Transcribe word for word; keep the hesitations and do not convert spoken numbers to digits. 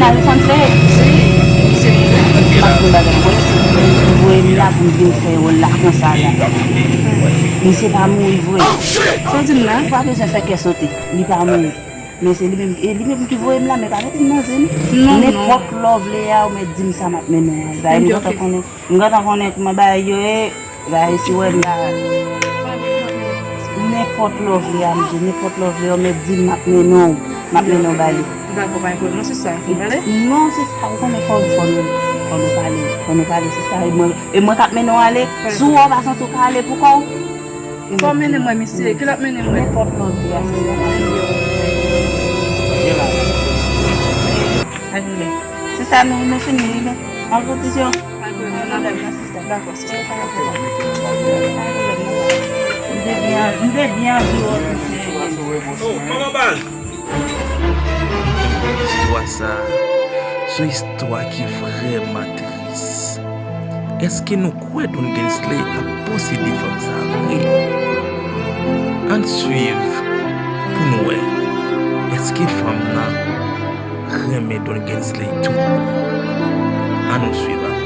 Alphonse, si, si. M ap di w bagay, w wè, si voye m la pou m vin fè wòl la konsa la. Misye pa mouri vre. Sa w di m la? Ou pa bezwen fè kè sote. Li pa mouri. Men se li menm, e li menm ki voye m la, men pa mete m nan zen. Non, non. Nenpòt lè w vle a, ou mèt di m sa, m ap mennen w. Bagay m gentan konnen, m gentan konnen kòman bagay yo ye. Bagay si w wè m la. Nenpòt lè w vle a, m di, nenpòt lè w vle a, ou mèt di m, m ap mennen w. M ap mennen w ba li. Dakò, pa gen pwoblèm. Non, se sa. Vale? Non, se sa. Ou konnen fò, fò nou, fò nou pale. Fò nou pale, se sa. E mwen, e mwen k ap mennen w ale. Si w wè w pa santi w ka ale pou kò w. Fò w mennen mwen, misye. Ki l ap mennen mwen? Nenpòt lòt de a, se sa. Anile. Se sa, nou, nou fini, wi, men. An pozisyon. An pozisyon. Dakò, se sa. M te byen, m te byen anvi wè w. Oh, manman baz. Istwa sa a, se yon istwa ki vrèman tris. Èske nou kwè Don Gensley ap posede fanm sa a vre? Ann swiv pou n wè. Èske fanm nan renmen Don Gensley tou? Ann nou swiv.